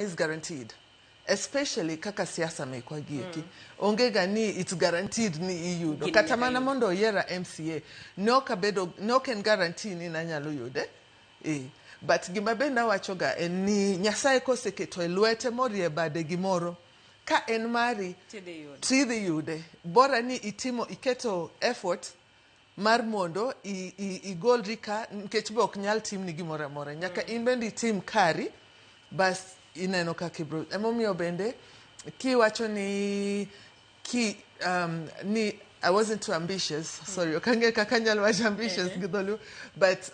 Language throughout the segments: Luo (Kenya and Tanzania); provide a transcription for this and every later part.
Is guaranteed, especially kaka siasa mekwa gieki. Onge ga ni it's guaranteed ni iyudo. Gini Kata nyaka mana yud. Mondo oyiera MCA, ne ok abedo, ne ok en guarantee ni nanyalo yude. But gima bende awacho ga en ni Nyasaye koseketo e lwete morie bade gimoro, ka en mari, Tidhi yude. Tidhi yude. Bora ni itimo, iketo effort mar mondo igolri ka, nikech be ok nyal timni gimoro amora. Nyaka in bende itim kari, bas ineno kaka ibro. Emomiyo bende kiwacho ni ki ni I wasn't too ambitious. Sorry, ok ang'e kaka anyalo wacho ambitious gi dholuo. But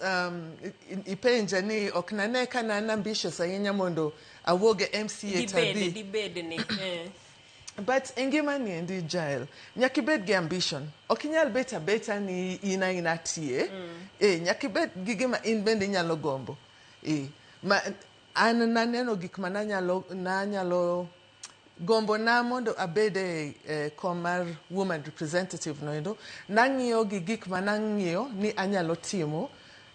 ipenja ni ok nane ka ne an ambitious ahinya mondo awuog e MCA to Dibed, adhi. Dibed ni. But e ngima ni endi, Jael, nyaka ibed gi ambition. Ok inyal bet abeta ni in aina tie. Nyaka ibed gi gima in bende inyalo gombo. Ma, an naneno gik ma nanyalo gombo na mondo abed e kom mar woman representative no endo. Nang'iyo gi gik ma nang'iyo ni anyalo timo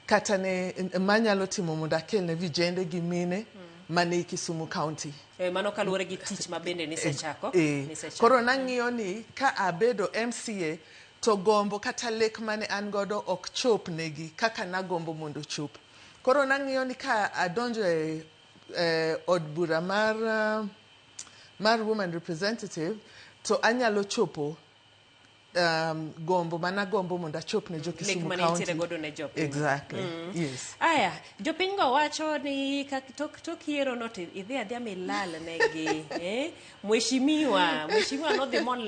kata ne manyalo timo mondo akel ne vijende gi mine mane Kisumu County. Mano kaluwore gi tich ma bende nisechako. Nisechako. Koro nang'iyo ni ka abedo MCA to gombo kata lek mane an godo ok chop negi kaka nagombo mondo ochop. Koro nang'iyo ni ka adonjo e od bura mar woman representative to anyalo chopo gombo managombo mondo achop ne jo Lek Kisumu mane County. intiere godo ne jopiny. Exactly. Yes. Aya, jopiny go wacho ni tok yiero no to idhi adhiya milal negi. Eh? Mheshimiwa nodhi molal.